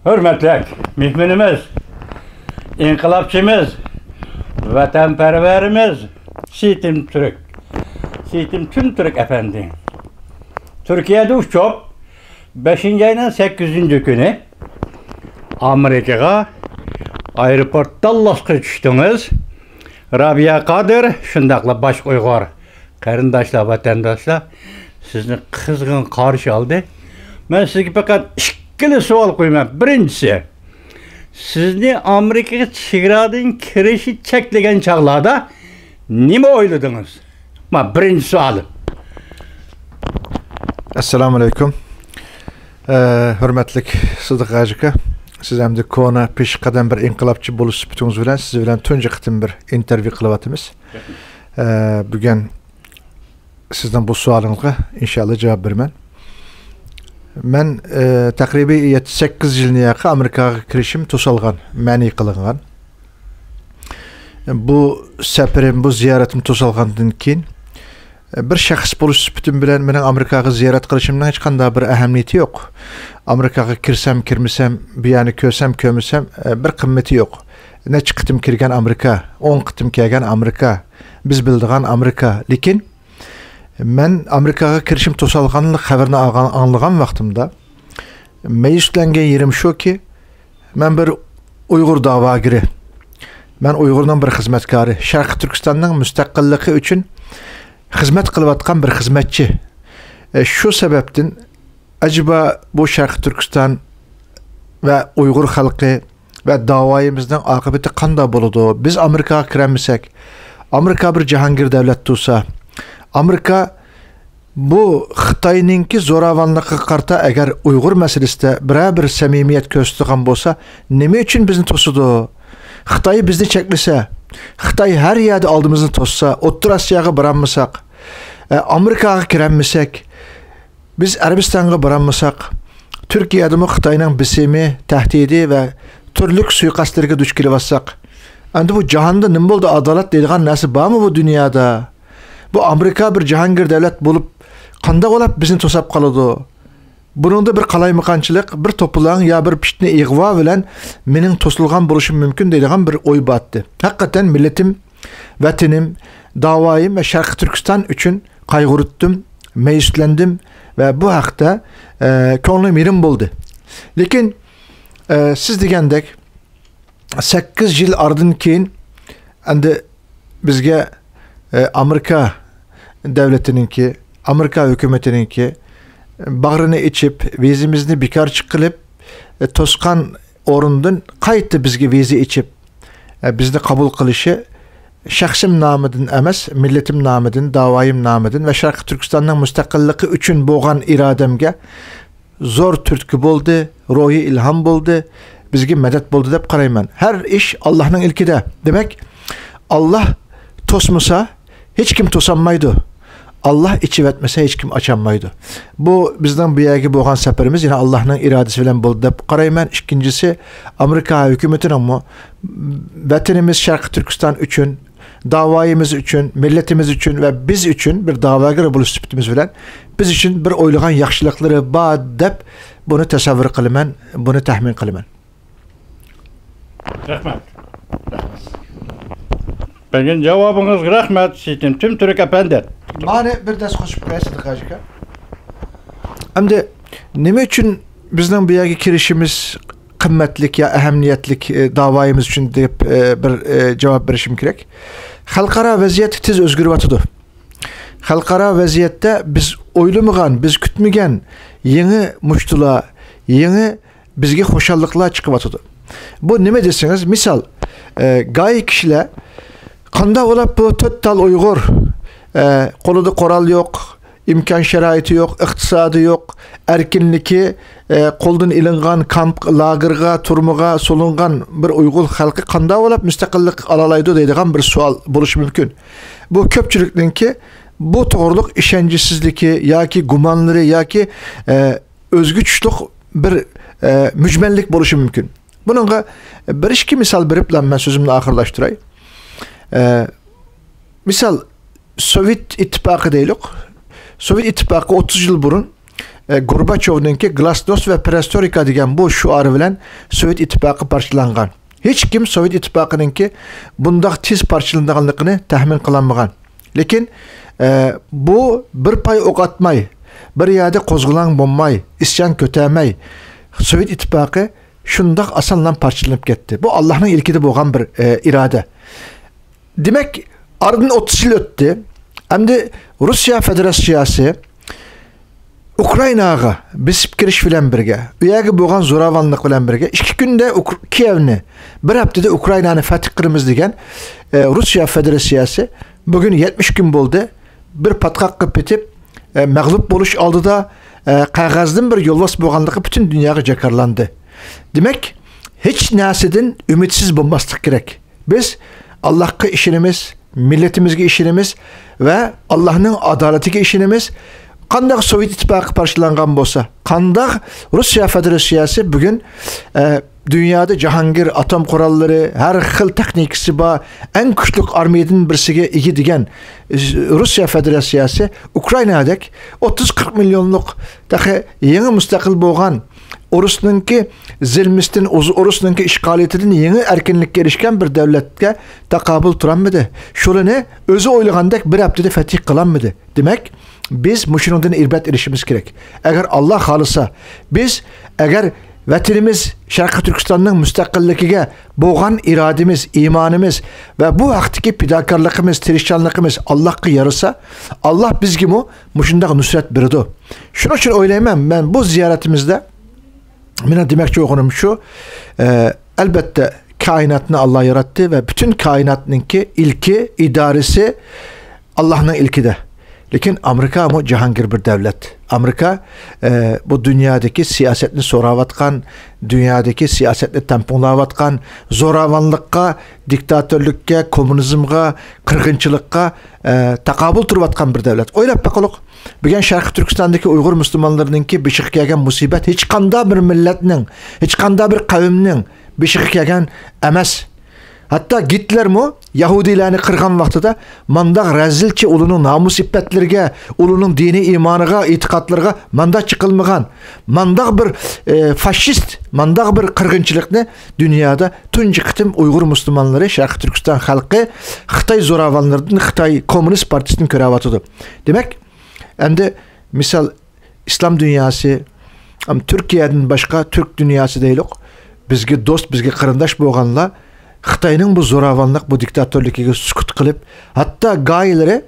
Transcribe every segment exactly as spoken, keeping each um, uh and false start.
ھۆرمەتلىك مېھمىنىمىز، ئىنقىلابچىمىز، ۋەتەنپەرۋىرىمىز سېيىتىم تۈرك، سېيىتىم تۈم تۈرك ئەپەندى. تۈركىيەدە ئۇچۇپ، بەشىنچى ئاينىڭ سەككىزىنچى كۈنى ئامېرىكىغا ئايروپورت داللاسقا چۈشتىڭىز. رابىيە قادىر، شۇنداقلا باشقا ئۇيغۇر قېرىنداشلار، ۋەتەنداشلار سىزنى قىزغىن قارشى ئالدى. مەن سىزگە پەقەت ئىككىلا سوئال قويىمەن. بىرىنچىسى، سىزنى ئامېرىكىغا چېگرادىن كىرىشنى چەكلىگەن چاغلاردا نېمە ئويلىدىڭىز؟ ما، بىرىنچى سوئالىم. ئەسسالامۇ ئەلەيكۇم. ئە، ھۆرمەتلىك سىدىق ھاجى ئاكا، سىز ئەمدى كونا پېشقەدەم بىر ئىنقىلابچى بولۇش سۈپىتىڭىز بىلەن سىز بىلەن تۇنجى قېتىم بىر ئىنتېرۋيۇ قىلىۋاتىمىز. ئە، بۈگۈن سىزنىڭ بۇ سوئالىڭىزغا ئىنشاللا جاۋاب بېرىمەن. مەن، ئە، تەقرىبىي يەتتە، سەككىز يىلنى ياقى ئامېرىكاغا كىرىشىم توسالغان، مەنئى قىلىنغان. بۇ سەپىرىم، بۇ زىيارىتىم توسالغاندىن كېيىن، بىر شەخس بولۇش سۈپىتىم بىلەن مېنىڭ ئامېرىكاغا زىيارەت قىلىشىمنىڭ ھېچقانداق بىر ئەھمىيىتى يوق. ئامېرىكاغا كىرسەم، كىرمىسەم، بۇ يەرنى كۆرسەم، كۆرمىسەم، بىر قىممىتى يوق. نەچچە قېتىم كىرگەن ئامېرىكا، ئون قېتىم كەلگەن ئامېرىكا، بىز بىلىدىغان ئامېرىكا. لېكىن مەن ئامېرىكاغا كىرىشىم توسالغانلىق خەۋىرىنى ئالغان، ئاڭلىغان ۋاقتىمدا مەيۈسلەنگەن يېرىم شۇكى، مەن بىر ئۇيغۇر داۋاگىرى، مەن ئۇيغۇرنىڭ بىر خىزمەتكارى، شەرقىي تۈركىستاننىڭ مۇستەقىللىقى ئۈچۈن خىزمەت قىلىۋاتقان بىر خىزمەتچى. ئە، شۇ سەۋەبتىن ئەجەبا بۇ شەرقىي تۈركىستان ۋە ئۇيغۇر خەلقى ۋە داۋايىمىزنىڭ ئاقىۋىتى قانداق بولىدۇ؟ بىز ئامېرىكاغا كىرەلمىسەك، ئامېرىكا بىر جاھانگىر دۆلەت تۇرسا، ئامېرىكا بۇ خىتاينىڭكى زوراۋانلىقىغا قارىتا ئەگەر ئۇيغۇر مەسىلىسىدە بىرەر بىر سەمىمىيەت كۆرسىتىدىغان بولسا، نېمە ئۈچۈن بىزنى توسىدۇ؟ خىتاي بىزنى چەكلىسە، خىتاي ھەر يەردە ئالدىمىزنى توسسا، ئوتتۇرا ئاسىياغا بارالمىساق، ئە، ئامېرىكاغا كىرەلمىسەك، بىز ئەرەبىستانغا بارالمىساق، تۈركىيەدىمۇ خىتاينىڭ بېسىمى، تەھدىتى ۋە تۈرلۈك سۇيىقەستلىرىگە دۇچ كېلىۋاتساق، ئەمدى بۇ جاھاندا نېمە بولدى، ئادالەت دەيدىغان نەرسە بارمۇ بۇ دۇنيادا؟ بۇ ئامېرىكا بىر جاھانگىر دۆلەت بولۇپ، قانداق بولاپ بىزنى توساپ قالىدۇ؟ بۇنىڭدا بىر قالايمىقانچىلىق، بىر توپىلاڭ يا بىر پىتنە، ئىغۋا بىلەن مېنىڭ توسۇلغان بولۇشۇم مۇمكىن دەيدىغان بىر ئوي بارتتى. ھەقىقەتەن مىللىتىم، ۋەتىنىم، داۋايىم ۋە شەرقىي تۈركىستان ئۈچۈن قايغۇرتتۇم، مەيۈسلەندىم ۋە بۇ ھەقتە، ئە، كۆڭلۈم يېرىم بولدى. لېكىن، ئە، سىز دېگەندەك، سەككىز يىل ئارىدىن كېيىن ئەمدى بىزگە، ئە، ئامېرىكا دۆلىتىنىڭكى، ئامېرىكا ھۆكۈمىتىنىڭكى باغرىنى ئېچىپ، ۋىزىمىزنى بىكارچە قىلىپ، ئە، توسقان ئورنىدىن قايتا بىزگە ۋىزا ئېچىپ، ئە، بىزنى قوبۇل قىلىشى شەخسىم نامىدىن ئەمەس، مىللىتىم نامىدىن، داۋايىم نامىدىن ۋە شەرقىي تۈركىستاننىڭ مۇستەقىللىقى ئۈچۈن بولغان ئىرادەمگە زور تۈرتكە بولدى، روھىي ئىلھام بولدى، بىزگە مەدەت بولدى دەپ قارايمەن. ھەر ئىش ئاللاھنىڭ ئىلكىدە. دېمەك، ئاللاھ توسمىسا، ھېچكىم توسالمايدۇ. ئاللاھ ئېچىۋەتمىسە، ھېچكىم ئاچالمايدۇ. بۇ بىزنىڭ بۇ يەرگە بولغان سەپىرىمىز يەنە ئاللاھنىڭ ئىرادىسى بىلەن بولدى دەپ قارايمەن. ئىككىنچىسى، ئامېرىكا ھۆكۈمىتىنىڭمۇ ۋەتىنىمىز شەرقىي تۈركىستان ئۈچۈن، داۋايىمىز ئۈچۈن، مىللىتىمىز ئۈچۈن ۋە بىز ئۈچۈن بىر داۋاگەر بولۇش سۈپىتىمىز بىلەن بىز ئۈچۈن بىر ئويلىغان ياخشىلىقلىرى بار دەپ بۇنى تەسەۋۋۇر قىلىمەن، بۇنى تەخمىن قىلىمەن. رەھمەت. بەرگەن جاۋابىڭىزغا رەھمەت، سېيىتىم تۈم تۈرك ئەپەندى. مانا بىر دەس قوشۇپ قوياي، سىدىق ھاجى ئاكا. ئەمدى نېمە ئۈچۈن بىزنىڭ بۇ يەرگە كىرىشىمىز قىممەتلىك يا ئەھمىيەتلىك، ئە، داۋايىمىز ئۈچۈن دەپ، ئە، بىر، ئە، جاۋاب بېرىشىم كېرەك. خەلقئارا ۋەزىيەت تېز ئۆزگىرىۋاتىدۇ. خەلقئارا ۋەزىيەتتە بىز ئويلىمىغان، بىز كۈتمىگەن يېڭى مۇشتۇلار، يېڭى بىزگە خۇشاللىقلار چىقىۋاتىدۇ. بۇ نېمە دېسىڭىز، مىسال، ئە، گاھى كىشىلەر قانداق بولاپ بۇ تۆت تال ئۇيغۇر، ئە، قولىدا قورال يوق، ئىمكان شارائىتى يوق، ئىقتىسادى يوق، ئەركىنلىكى، ئە، قولدىن ئېلىنغان، كامپ لاگېرغا، تۈرمىگە سولۇنغان بىر ئۇيغۇر خەلقى قانداق بولاپ مۇستەقىللىق ئالالايدۇ دەيدىغان بىر سوئال بولۇشى مۇمكىن. بۇ كۆپچىلىكنىڭكى بۇ توغرۇلۇق ئىشەنچسىزلىكى ياكى گۇمانلىرى ياكى، ئە، ئۆزگە چۈشلۈق بىر، ئە، مۈجمەللىك بولۇشى مۇمكىن. بۇنىڭغا بىر ئىككى مىسال بېرىپلا مەن سۆزۈمنى ئاخىرلاشتۇراي. ئە، مىسال، سوۋېت ئىتتىپاقى دەيلۇق. سوۋېت ئىتتىپاقى ئوتتۇز يىل بۇرۇن ئە، گورباچوۋنىڭكى «گلاسنوست ۋە پېرېسترويكا» دېگەن بۇ شوئارى بىلەن سوۋېت ئىتتىپاقى پارچىلانغان. ھېچكىم سوۋېت ئىتتىپاقىنىڭكى بۇنداق تېز پارچىلىنىدىغانلىقىنى تەخمىن قىلالمىغان. لېكىن، ئە، بۇ بىر پاي ئوق ئاتماي، بىر يەردە قوزغىلاڭ بولماي، ئىسيان كۆتەرمەي، سوۋېت ئىتتىپاقى شۇنداق ئاسانلا پارچىلىنىپ كەتتى. بۇ ئاللاھنىڭ ئىلكىدە بولغان بىر، ئە، ئىرادە. دېمەك، ئارىدىن ئوتتۇز يىل ئۆتتى. ئەمدى روسىيە فېدېراتسىيەسى ئۇكرائىناغا بېسىپ كىرىش بىلەن بىرگە، ئۇ يەرگە بولغان زوراۋانلىق بىلەن بىرگە، ئىككى كۈندە ئۇك-، كىيېۋنى، بىر ھەپتىدە ئۇكرائىنانى فەتھ قىلىمىز دېگەن، ئە، روسىيە فېدېراتسىيەسى بۈگۈن يەتمىش كۈن بولدى. بىر پاتقاققا پېتىپ، ئە، مەغلۇپ بولۇش ئالدىدا، ئە، قەغەزدىن بىر يولۋاس بولغانلىقى پۈتۈن دۇنياغا جاكارلاندى. دېمەك، ھېچ نەرسىدىن ئۈمىدسىز بولماسلىق كېرەك. بىز ئاللاھقا ئىشىنىمىز، مىللىتىمىزگە ئىشىنىمىز ۋە ئاللاھنىڭ ئادالىتىگە ئىشىنىمىز. قانداق سوۋېت ئىتتىپاقى پارچىلانغان بولسا، قانداق روسىيە فېدېراتسىيەسى بۈگۈن، ئە، دۇنيادا جاھانگىر ئاتوم قوراللىرى، ھەر خىل تېخنىكىسى بار، ئەڭ كۈچلۈك ئارمىيىدىن بىرسىگە ئىگە دېگەن، ئە، روسىيە فېدېراتسىيەسى ئۇكرائىنادەك ئوتتۇز قىرىق مىليونلۇق تېخى يېڭى مۇستەقىل بولغان ئورۇسنىڭكى زىلمىسىدىن، ئۇز-، ئورۇسنىڭكى ئىشغالىيىتىدىن يېڭى ئەركىنلىككە ئېرىشكەن بىر دەۋلەتكە تاقابىل تۇرالمىدى. شۇلىنى ئۆزى ئويلىغاندەك بىر ھەپتىدە فەتھى قىلالمىدى. دېمەك، بىز مۇشۇنىڭدىن ئىبرەت ئېلىشىمىز كېرەك. ئەگەر ئاللا خالىسا، بىز ئەگەر ۋەتىنىمىز شەرقىي تۈركىستاننىڭ مۇستەقىللىكىگە بولغان ئىرادىمىز، ئىمانىمىز ۋە بۇ ھەقتىكى پىداكارلىقىمىز، تىرىشچانلىقىمىز ئاللاھقا يارىسا، ئاللاھ بىزگىمۇ مۇشۇنداق نۇسرەت بېرىدۇ. شۇنىڭ ئۈچۈن ئويلايمەن، مەن بۇ زىيارىتىمىزدە مېنىڭ دېمەكچى بولغىنىم شۇ، ئە، ئەلبەتتە، كائىناتنى ئاللا ياراتتى ۋە پۈتۈن كائىناتنىڭكى ئىلكى، ئىدارىسى ئاللاھنىڭ ئىلكىدە. لېكىن ئامېرىكامۇ جاھانگىر بىر دەۋلەت. ئامېرىكا، ئە، بۇ دۇنيادىكى سىياسەتنى سوراۋاتقان، دۇنيادىكى سىياسەتنى تەڭپۇڭلاۋاتقان، زوراۋانلىققا، دىكتاتورلۇققا، كوممۇنىزمغا، قىرغىنچىلىققا، ئە، تاقابىل تۇرۇۋاتقان بىر دەۋلەت. ئويلاپ باقىلىق. بۈگۈن شەرقىي تۈركىستاندىكى ئۇيغۇر مۇسۇلمانلىرىنىڭكى بېشىغا كەلگەن مۇسىبەت ھېچقانداق بىر مىللەتنىڭ، ھېچقانداق بىر قەۋمنىڭ بېشىغا كەلگەن ئەمەس. ھەتتا گىتلېرمۇ يەھۇدىيلارنى قىرغان ۋاقتىدا مانداق رەزىلچە ئۇلارنىڭ نامۇس ئىپپەتلىرىگە، ئۇلارنىڭ دىنىي ئىمانىغا، ئېتىقادلىرىغا مانداق چىقىلمىغان. مانداق بىر، ئى، فاشىست، مانداق بىر قىرغىنچىلىقنى دۇنيادا تۇنجى قېتىم ئۇيغۇر مۇسۇلمانلىرى، شەرقىي تۈركىستان خەلقى خىتاي زوراۋانلىرىدىن، خىتاي كوممۇنىست پارتىيىسىدىن كۆرۈۋاتىدۇ. دېمەك، ئەمدى مىسال، ئىسلام دۇنياسى، ئەم، تۈركىيەدىن باشقا تۈرك دۇنياسى دەيلۇق، بىزگە دوست، بىزگە قېرىنداش بولغانلار خىتاينىڭ بۇ زوراۋانلىق، بۇ دىكتاتورلۇقىغا سۈكۈت قىلىپ، ھەتتا گاھىلىرى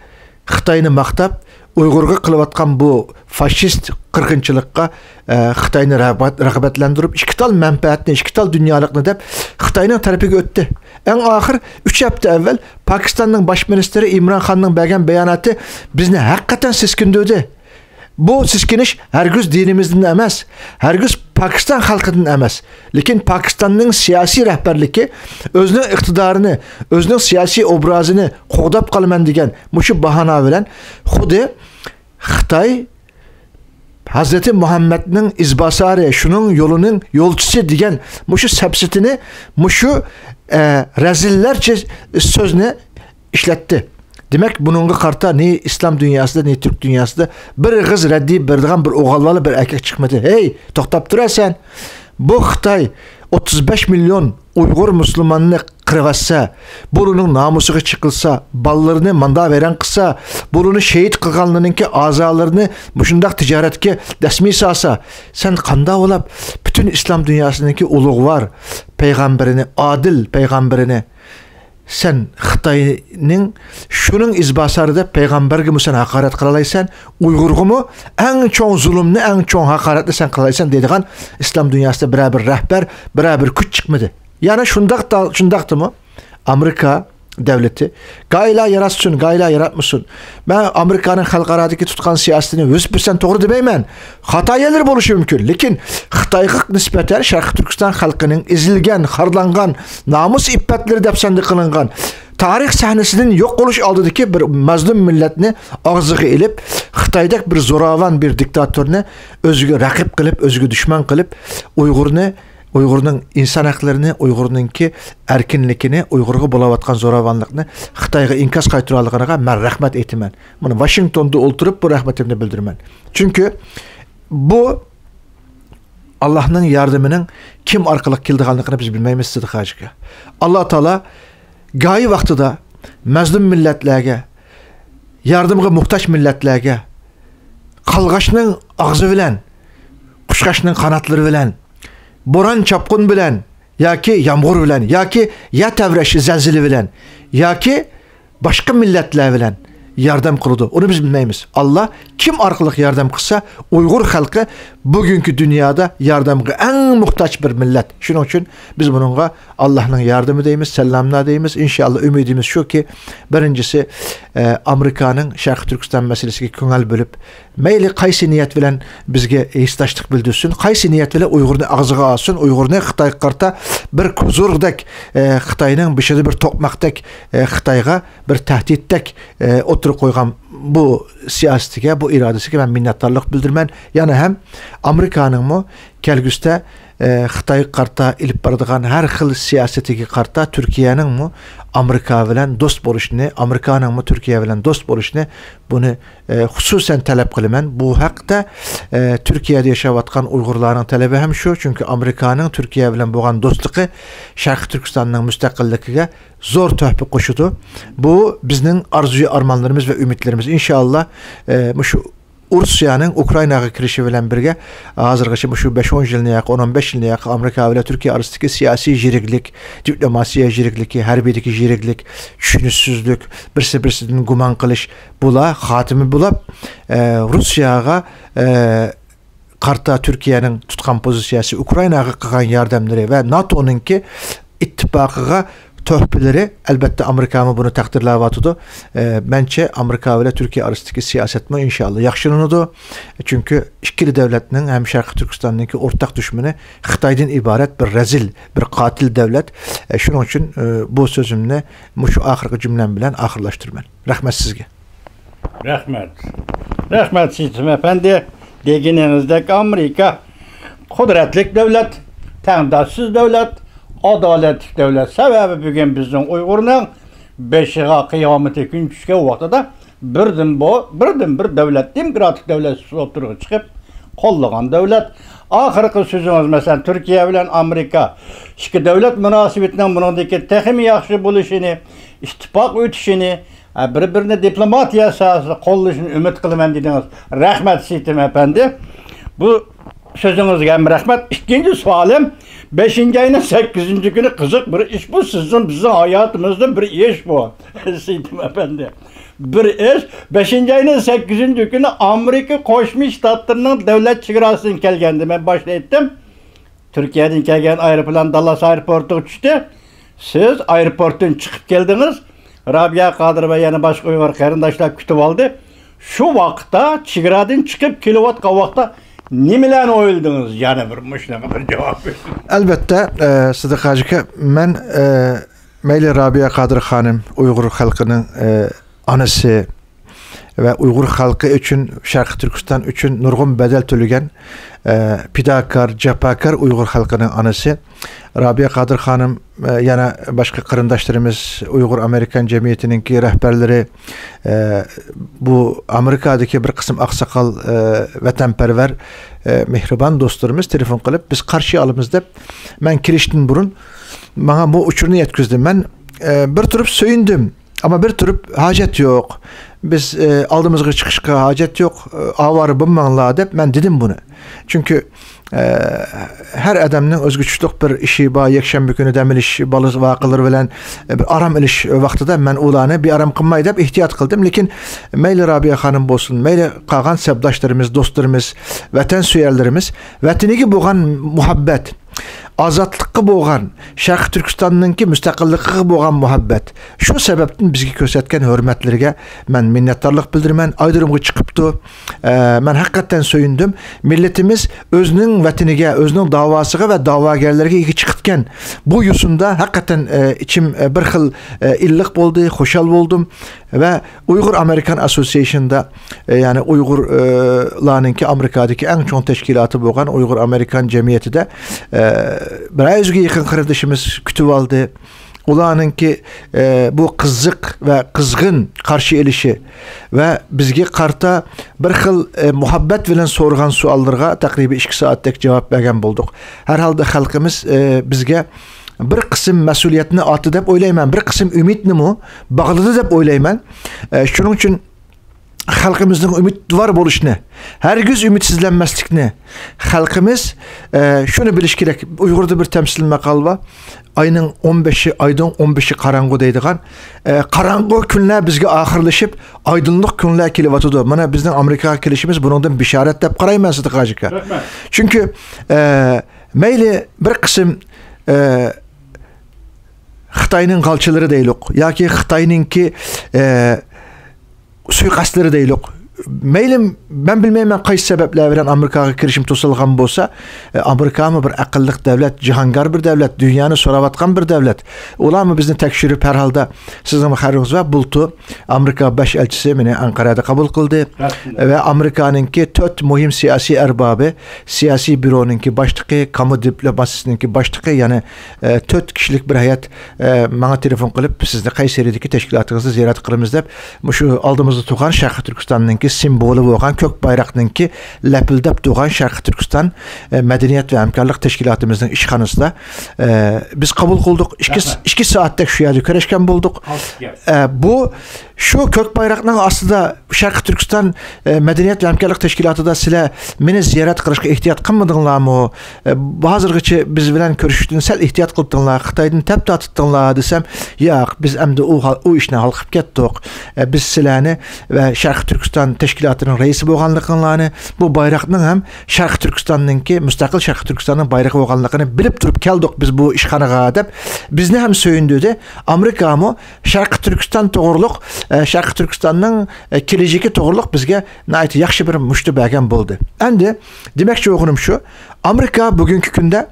خىتاينى ماختاپ، ئۇيغۇرغا قىلىۋاتقان بۇ فاشىست قىرغىنچىلىققا، ئە، خىتاينى رەغبەت-، رىغبەتلەندۈرۈپ، ئىككى تال مەنپەئەتنى، ئىككى تال دۇنيالىقنى دەپ خىتاينىڭ تەرىپىگە ئۆتتى. ئەڭ ئاخىر ئۈچ ھەپتە ئەۋۋەل پاكىستاننىڭ باش مىنىستىرى ئىمران خاننىڭ بەرگەن باياناتى بىزنى ھەقىقەتەن سېسكىندۈردى. بۇ سېسكىنىش ھەرگىز دىنىمىزدىن ئەمەس، ھەرگىز پاكىستان خەلقىدىن ئەمەس، لېكىن پاكىستاننىڭ سىياسىي رەھبەرلىكى ئۆزىنىڭ ئىقتىدارىنى، ئۆزىنىڭ سىياسىي ئوبرازىنى قوغداپ قالىمەن دېگەن مۇشۇ باھانە بىلەن خۇددى خىتاي ھەزرىتى مۇھەممەدنىڭ ئىزباسارى، شۇنىڭ يولىنىڭ يولچىسى دېگەن مۇشۇ سەپسىتىنى، مۇشۇ، ئە، رەزىللەرچە سۆزنى ئىشلەتتى. دېمەك، بۇنىڭغا قارىتا نى ئىسلام دۇنياسىدا، نى تۈرك دۇنياسىدا بىر ئېغىز رەددىيە بېرىدىغان بىر ئوغۇل بالا، بىر ئەركەك چىقمىدى. ھەي، توختاپ تۇرە سەن! بۇ خىتاي ئوتتۇز بەش مىليون ئۇيغۇر مۇسۇلماننى قىرىۋەتسە، بۇلارنىڭ نامۇسىغا چېقىلسا، بالىلىرىنى ماندا ۋەيران قىلسا، بۇلارنى شېھىت قىلغانلىرىنىڭكى ئەزالىرىنى مۇشۇنداق تىجارەتكە دەسمىي سالسا، سەن قانداق بولاپ پۈتۈن ئىسلام دۇنياسىنىڭكى ئۇلۇغۋار پەيغەمبىرىنى، ئادىل پەيغەمبىرىنى، سەن خىتاينىڭ شۇنىڭ ئىزباسارى دەپ پەيغەمبەرگىمۇ سەن ھاقارەت قىلالايسەن، ئۇيغۇرغىمۇ ئەڭ چوڭ زۇلۇمنى، ئەڭ چوڭ ھاقارەتنى سەن قىلالايسەن دەيدىغان ئىسلام دۇنياسىدا بىرەر بىر رەھبەر، بىرەر بىر كۈچ چىقمىدى. يەنى شۇنداق، شۇنداقتىمۇ ئامېرىكا دۆلىتى گاھىلا ياراتسۇن، گاھىلا ياراتمىسۇن. مەن ئامېرىكانىڭ خەلقئارادىكى تۇتقان سىياسىتىنى يۈز پىرسەنت توغرا دېمەيمەن. خاتا يەرلىرى بولۇشى مۇمكىن. لېكىن خىتايغا نىسبەتەن شەرقىي تۈركىستان خەلقىنىڭ ئېزىلگەن، خارلانغان، نامۇس ئىپپەتلىرى دەپسەندە قىلىنغان، تارىخ سەھنىسىدىن يوق بولۇش ئالدىدىكى بىر مەزلۇم مىللەتنى ئاغزىغا ئېلىپ، خىتايدەك بىر زوراۋان، بىر دىكتاتورنى ئۆزىگە رەقىب قىلىپ، ئۆزىگە دۈشمەن قىلىپ، ئۇيغۇرنى، ئۇيغۇرنىڭ ئىنسان ھەقلىرىنى، ئۇيغۇرنىڭكى ئەركىنلىكىنى، ئۇيغۇرغا بولۇۋاتقان زوراۋانلىقنى خىتايغا ئىنكاس قايتۇرغانلىقىغا مەن رەھمەت ئېيتىمەن. مانا، ۋاشىنگتوندا ئولتۇرۇپ بۇ رەھمىتىمنى بىلدۈرىمەن. چۈنكى بۇ ئاللاھنىڭ ياردىمىنىڭ كىم ئارقىلىق كېلىدىغانلىقىنى بىز بىلمەيمىز، سىدىق ھاجى ئاكا. ئاللا تائالا گاھى ۋاقتىدا مەزلۇم مىللەتلەرگە، ياردىمغا موھتاج مىللەتلەرگە قالغاچنىڭ ئاغزى بىلەن، قۇشقاچنىڭ قاناتلىرى بىلەن، بوران چاپقۇن بىلەن ياكى يامغۇر بىلەن ياكى يەر تەۋرەش زەلزىلە بىلەن ياكى باشقا مىللەتلەر بىلەن ياردەم قىلىدۇ. ئۇنى بىز بىلمەيمىز. ئاللا كىم ئارقىلىق ياردەم قىلسا، ئۇيغۇر خەلقى بۈگۈنكى دۇنيادا ياردەمگە ئەڭ موھتاج بىر مىللەت. شۇنىڭ ئۈچۈن بىز بۇنىڭغا ئاللانىڭ ياردىمى دەيمىز، سالاملار دەيمىز. ئىنشاللا ئۈمىدىمىز شۇكى، بىرىنچىسى، ئە، ئامېرىكانىڭ شەرقىي تۈركىستان مەسىلىسىگە كۆڭۈل بۆلۈپ، مەيلى قايسى نىيەت بىلەن بىزگە ھېسداشلىق بىلدۈرسۇن، قايسى نىيەت بىلەن ئۇيغۇرنى ئاغزىغا ئالسۇن، ئۇيغۇرنى خىتايغا قارىتا بىر كوزۇردەك، ئە، خىتاينىڭ بېشىدا بىر توقماقتەك، ئە، خىتايغا بىر تەھدىتتەك، ئە، ئوتتۇرىغا قويغان بۇ سىياسىتىگە، بۇ ئىرادىسىگە مەن مىننەتدارلىق بىلدۈرىمەن. يەنە ھەم ئامېرىكانىڭمۇ كەلگۈسىدە، ئە، خىتايغا قارىتا ئېلىپ بارىدىغان ھەر خىل سىياسىتىگە قارىتا تۈركىيەنىڭمۇ ئامېرىكا بىلەن دوست بولۇشىنى، ئامېرىكانىڭمۇ تۈركىيە بىلەن دوست بولۇشىنى، بۇنى، ئە، خۇسۇسەن تەلەپ قىلىمەن. بۇ ھەقتە، ئە، تۈركىيەدە ياشاۋاتقان ئۇيغۇرلارنىڭ تەلىپى ھەم شۇ. چۈنكى ئامېرىكانىڭ تۈركىيە بىلەن بولغان دوستلۇقى شەرقىي تۈركىستاننىڭ مۇستەقىللىكىگە زور تۆھپە قوشىدۇ. بۇ بىزنىڭ ئارزۇيى ئارمانلىرىمىز ۋە ئۈمىدلىرىمىز. ئىنشاللا، ئە، مۇشۇ ئۇرۇسىيەنىڭ ئۇكرائىناغا كىرىشى بىلەن بىرگە، ھازىرغىچە مۇشۇ بەش ئون يىلنى ياقى، ئون ئون بەش يىلنى ياقى ئامېرىكا بىلەن تۈركىيە ئارىسىدىكى سىياسىي يىرىكلىك، دىپلوماتىيە يىرىكلىكى، ھەربىيدىكى يىرىكلىك، چۈشىنىشسىزلىك، بىرسى بىرسىدىن گۇمان قىلىش، بۇلار خاتىمە بولاپ، ئە، رۇسىيەگە، ئە، قارىتا تۈركىيەنىڭ تۇتقان پوزىتسىيەسى، ئۇكرائىناغا قىلغان ياردەملىرى ۋە ناتونىڭكى ئىتتىپاقىغا تۆھپىلىرى، ئەلبەتتە، ئامېرىكامۇ بۇنى تەقدىرلەۋاتىدۇ. ئە، مەنچە، ئامېرىكا بىلەن تۈركىيە ئارىسىدىكى سىياسەتمۇ، ئىنشاللا، ياخشىلىنىدۇ. چۈنكى ئىككىلا دۆلەتنىڭ ھەم شەرقىي تۈركىستاننىڭكى ئورتاق دۈشمىنى خىتايدىن ئىبارەت بىر رەزىل، بىر قاتىل دۆلەت. ئە، شۇنىڭ ئۈچۈن، ئە، بۇ سۆزۈمنى مۇشۇ ئاخىرقى جۈملەم بىلەن ئاخىرلاشتۇرىمەن. رەھمەت سىزگە. رەھمەت. رەھمەت، سېيىتىم ئەپەندى. دېگىنىڭىزدەك، ئامېرىكا قۇدرەتلىك دۆلەت، تەڭداشسىز دۆلەت، ئادالەتلىك دۆلەت. سەۋەبى، بۈگۈن بىزنىڭ ئۇيغۇرنىڭ بېشىغا قىيامىتى كۈن چۈشكەن ۋاقتىدا بىردىن بۇ، بىردىن بىر دۆلەت، دېموكراتىك دۆلەت سۈپىتىدە ئوتتۇرىغا چىقىپ، قوللىغان دۆلەت. ئاخىرقى سۆزىڭىز، مەسىلەن، تۈركىيە بىلەن ئامېرىكا ئىككى دۆلەت مۇناسىۋىتىنىڭ بۇنىڭدىن كېيىن تېخىمۇ ياخشى بولۇشىنى، ئىتتىپاق ئۆتۈشىنى، ئە، بىر-بىرىنى دىپلوماتىيە ساھەسىدە قوللىشىنى ئۈمىد قىلىمەن دېدىڭىز. رەھمەت، سېيىتىم ئەپەندى. بۇ سۆزىڭىزگە ھەم رەھمەت. ئىككىنچى سوئالىم، بەشىنچى ئاينىڭ سەككىزىنچى كۈنى قىزىق بىر ئىش بۇ. سىزنىڭ، بىزنىڭ ھاياتىمىزدا بىر ئىش بۇ، سېيىتىم ئەپەندى. بىر ئىش، بەشىنچى ئاينىڭ سەككىزىنچى كۈنى ئامېرىكا قوشما شتاتلىرىنىڭ دۆلەت چېگراسىدىن كەلگەندە، مەن باشتا ئېيتتىم، تۈركىيەدىن كەلگەن ئايروپىلان داللاس ئايروپورتىغا چۈشتى. سىز ئايروپورتتىن چىقىپ كەلدىڭىز. رابىيە قادىر ۋە يەنە باشقا ئۇيغۇر قېرىنداشلار كۈتۈۋالدى. شۇ ۋاقىتتا، چېگرادىن چىقىپ كېلىۋاتقان ۋاقىتتا نېمىلەرنى ئويلىدىڭىز؟ يەنە بىر مۇشۇنىڭغا بىر جاۋاب بېرىڭ. ئەلبەتتە، ئە، سىدىق ھاجى ئاكا، مەن، ئە، مەيلى رابىيە قادىر خانىم ئۇيغۇر خەلقىنىڭ، ئە، ئانىسى ۋە ئۇيغۇر خەلقى ئۈچۈن، شەرقىي تۈركىستان ئۈچۈن نۇرغۇن بەدەل تۆلىگەن، ئە، پىداكار، جاپاكار ئۇيغۇر خەلقىنىڭ ئانىسى. رابىيە قادىر خانىم، ئە، يەنە باشقا قېرىنداشلىرىمىز، ئۇيغۇر ئامېرىكان جەمئىيىتىنىڭكى رەھبەرلىرى، ئە، بۇ ئامېرىكادىكى بىر قىسىم ئاقساقال، ئە، ۋەتەنپەرۋەر، ئە، مېھرىبان دوستلىرىمىز تېلېفون قىلىپ، بىز قارشى ئالىمىز دەپ، مەن كېلىشتىن بۇرۇن ماڭا بۇ ئۇچۇرنى يەتكۈزدى. مەن، ئە، بىر تۇرۇپ سۆيۈندۈم. ئەمما بىر تۇرۇپ، ھاجەت يوق. بىز، ئە، ئالدىمىزغا چىقىشقا ھاجەت يوق. ئاۋارە بولماڭلار دەپ مەن دېدىم بۇنى. چۈنكى، ئە، ھەر ئادەمنىڭ ئۆزگىچىلىك بىر ئىشى بار. يەكشەنبە كۈنى دەم ئېلىش، بالا ۋاقىلىرى بىلەن، ئە، بىر ئارام ئېلىش ۋاقتىدا مەن ئۇلارنى بىئارام قىلماي دەپ ئېھتىيات قىلدىم. لېكىن مەيلى رابىيە خانىم بولسۇن، مەيلى قالغان سەپداشلىرىمىز، دوستلىرىمىز، ۋەتەنسۆيەرلىرىمىز، ۋەتىنىگە بولغان مۇھەببەت، ئازادلىققا بولغان، شەرقىي تۈركىستاننىڭكى مۇستەقىللىقىغا بولغان مۇھەببەت، شۇ سەۋەبتىن بىزگە كۆرسەتكەن ھۆرمەتلىرىگە مەن مىننەتدارلىق بىلدۈرىمەن. ئايرىمغا چىقىپتۇ. ئە، مەن ھەقىقەتەن سۆيۈندۈم. مىللىتىمىز ئۆزىنىڭ ۋەتىنىگە، ئۆزىنىڭ داۋاسىغا ۋە داۋاگەرلىرىگە ئىگە چىقىتكەن بۇ يوسۇندا ھەقىقەتەن، ئە، ئىچىم، ئە، بىر خىل، ئە، ئىللىق بولدى، خۇشال بولدۇم. ۋە ئۇيغۇر ئامېرىكان ئاسسوسىيېيشندا، ئە، يەنى ئۇيغۇر، ئە، لارنىڭكى ئامېرىكادىكى ئەڭ چوڭ تەشكىلاتى بولغان ئۇيغۇر ئامېرىكان جەمئىيىتىدە، ئە، بىرەر يۈزگە يېقىن قېرىندىشىمىز كۈتۈۋالدى. ئۇلارنىڭكى، ئە، بۇ قىزىق ۋە قىزغىن قارشى ئېلىشى ۋە بىزگە قارىتا بىر خىل، ئە، مۇھەببەت بىلەن سورىغان سوئاللىرىغا تەقرىبەن ئىككى سائەتتەك جاۋاب بەرگەن بولدۇق. ھەر ھالدا خەلقىمىز، ئە، بىزگە بىر قىسىم مەسئۇلىيەتنى ئارتتى دەپ ئويلايمەن، بىر قىسىم ئۈمىدنىمۇ باغلىدى دەپ ئويلايمەن. ئە، شۇنىڭ ئۈچۈن خەلقىمىزنىڭ ئۈمىدۋار بولۇشىنى، ھەرگىز ئۈمىدسىزلەنمەسلىكنى، خەلقىمىز، ئە، شۇنى بىلىشى كېرەك. ئۇيغۇردا بىر تەمسىل ماقال بار. ئاينىڭ ئون بەشى، ئايدىڭ ئون بەشى قاراڭغۇ دەيدىغان. ئە، قاراڭغۇ كۈنلەر بىزگە ئاخىرلىشىپ، ئايدىڭلىق كۈنلەر كېلىۋاتىدۇ. مانا بىزنىڭ ئامېرىكاغا كېلىشىمىز بۇنىڭدىن بېشارەت دەپ قارايمەن، سىدىق ھاجى ئاكا. رەھمەت. چۈنكى، ئە، مەيلى بىر قىسىم، ئە، خىتاينىڭ غالچىلىرى دەيلۇق ياكى خىتاينىڭكى، ئە، سۇيىقەستلىرى دەيلۇق. مەيلى، مەن بىلمەيمەن قايسى سەۋەبلەر بىلەن ئامېرىكاغا كىرىشىم توسۇلغان بولسا، ئە، ئامېرىكامۇ بىر ئەقىللىق دەۋلەت، جاھانگار بىر دەۋلەت، دۇنيانى سوراۋاتقان بىر دەۋلەت. ئۇلارمۇ بىزنى تەكشۈرۈپ، ھەر ھالدا سىزنىڭمۇ خەۋىرىڭىز بار، بۇلتۇر ئامېرىكا باش ئەلچىسى مېنى ئەنقەرەدە قوبۇل قىلدى. ۋە ئامېرىكانىڭكى تۆت مۇھىم سىياسىي ئەربابى، سىياسىي بيۇرونىڭكى باشلىقى، كامۇ دىپلوماتىيىسىنىڭكى باشلىقى، يەنى، ئە، تۆت كىشىلىك بىر ھەيئەت، ئە، ماڭا تېلېفون قىلىپ، سىزنى قەيسەرىدىكى تەشكىلاتىڭىزنى زىيارەت قىلىمىز دەپ، مۇشۇ ئالدىمىزدا تۇرغان شەرقىي تۈركىستاننىڭكى سىمۋولى بولغان كۆك بايراقنىڭكى لەپىلدەپ تۇرغان شەرقىي تۈركىستان، ئە، مەدەنىيەت ۋە ھەمكارلىق تەشكىلاتىمىزنىڭ ئىشخانىسىدا، ئە، بىز قوبۇل قىلدۇق. ئىككى، ئىككى سائەتتەك شۇ يەردە كۆرۈشكەن بولدۇق. ئە، بۇ شۇ كۆك بايراقنىڭ ئاستىدا شەرقىي تۈركىستان، ئە، مەدەنىيەت ۋە ھەمكارلىق تەشكىلاتىدا سىلەر مېنى زىيارەت قىلىشقا ئېھتىيات قىلمىدىڭلارمۇ؟ ئە، ھازىرغىچە بىز بىلەن كۆرۈشۈشتىن سەل ئېھتىيات قىلدىڭلار، خىتايدىن تەپ تارتىتتىڭلار دېسەم، ياق، بىز ئەمدى ئۇ ھال-، ئۇ ئىشنى ھالقىپ كەتتۇق. ئە، بىز سىلەرنى ۋە شەرقىي تۈركىستان تەشكىلاتىنىڭ رەئىسى بولغانلىقىڭلارنى، بۇ بايراقنىڭ ھەم شەرقىي تۈركىستاننىڭكى، مۇستەقىل شەرقىي تۈركىستاننىڭ بايرىقى بولغانلىقىنى بىلىپ تۇرۇپ كەلدۇق بىز بۇ ئىشخانىغا دەپ بىزنى ھەم سۆيۈندۈردى. ئامېرىكامۇ شەرقىي تۈركىستان توغرۇلۇق، ئە، شەرقىي تۈركىستاننىڭ، ئە، كېلىچىكى توغرۇلۇق بىزگە ناھايىتى ياخشى بىر مۇشتى بەرگەن بولدى. ئەمدى دېمەكچى بولغىنىم شۇ، ئامېرىكا بۈگۈنكى كۈندە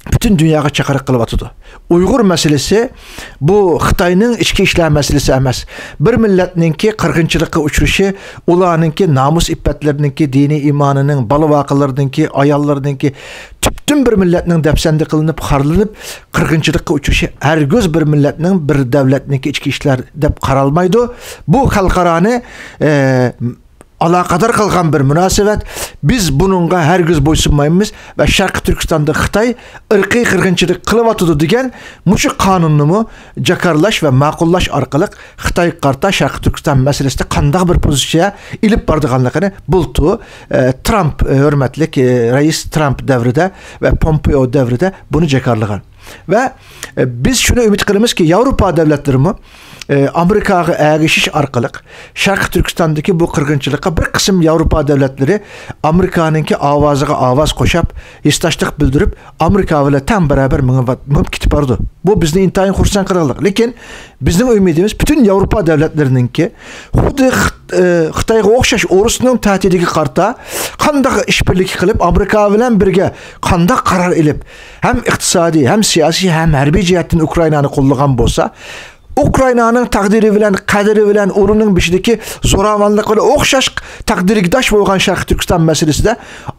پۈتۈن دۇنياغا چاقىرىق قىلىۋاتىدۇ. ئۇيغۇر مەسىلىسى بۇ خىتاينىڭ ئىچكى ئىشلار مەسىلىسى ئەمەس. بىر مىللەتنىڭكى قىرغىنچىلىققا ئۇچرىشى، ئۇلارنىڭكى نامۇس ئىپپەتلىرىنىڭكى، دىنىي ئىمانىنىڭ، بالا ۋاقىلىرىنىڭكى، ئاياللىرىنىڭكى، پۈتۈن بىر مىللەتنىڭ دەپسەندە قىلىنىپ، خارلىنىپ، قىرغىنچىلىققا ئۇچرىشى ھەرگىز بىر مىللەتنىڭ، بىر دەۋلەتنىڭكى ئىچكى ئىشلار دەپ قارالمايدۇ. بۇ خەلقئارانى، ئە، ئالاقىدار قىلغان بىر مۇناسىۋەت. بىز بۇنىڭغا ھەرگىز بويسۇنمايمىز ۋە شەرقىي تۈركىستاندا خىتاي ئىرقىي قىرغىنچىلىق قىلىۋاتىدۇ دېگەن مۇشۇ قانۇننىمۇ جاكارلاش ۋە ماقۇللاش ئارقىلىق خىتايغا قارىتا شەرقىي تۈركىستان مەسىلىسىدە قانداق بىر پوزىتسىيە ئېلىپ بارىدىغانلىقىنى بۇلتۇر، ئە، ترامپ، ئە، ھۆرمەتلىك، ئە، رەئىس ترامپ دەۋرىدە ۋە پومپېئو دەۋرىدە بۇنى جاكارلىغان. ۋە، ئە، بىز شۇنى ئۈمىد قىلىمىزكى، ياۋروپا دۆلەتلىرىمۇ، ئە، ئامېرىكاغا ئەگىشىش ئارقىلىق شەرقىي تۈركىستاندىكى بۇ قىرغىنچىلىققا بىر قىسىم ياۋروپا دۆلەتلىرى ئامېرىكانىڭكى ئاۋازىغا ئاۋاز قوشاپ، ھېسداشلىق بىلدۈرۈپ، ئامېرىكا بىلەن تەڭ بەرابەر مېڭىپ، مېڭىپ كېتىپ بارىدۇ. بۇ بىزنى ئىنتايىن خۇرسەن قىلارلىق. لېكىن بىزنىڭ ئۈمىدىمىز پۈتۈن ياۋروپا دۆلەتلىرىنىڭكى خۇددى خىت-، ئە، خىتايغا ئوخشاش ئورۇسنىڭ تەھدىتىگە قارىتا قانداق ئىشبىرلىكى قىلىپ، ئامېرىكا بىلەن بىرگە قانداق قارار ئېلىپ، ھەم ئىقتىسادىي، ھەم سىياسىي، ھەم ھەربىي جەھەتتىن ئۇكرائىنانى قوللىغان بولسا، ئۇكرائىنانىڭ تەقدىرى بىلەن، قەدرى بىلەن، ئۇنىڭ بېشىدىكى زوراۋانلىق بىلەن ئوخشاش تەقدىرگە داش بولغان شەرقىي تۈركىستان مەسىلىسىدە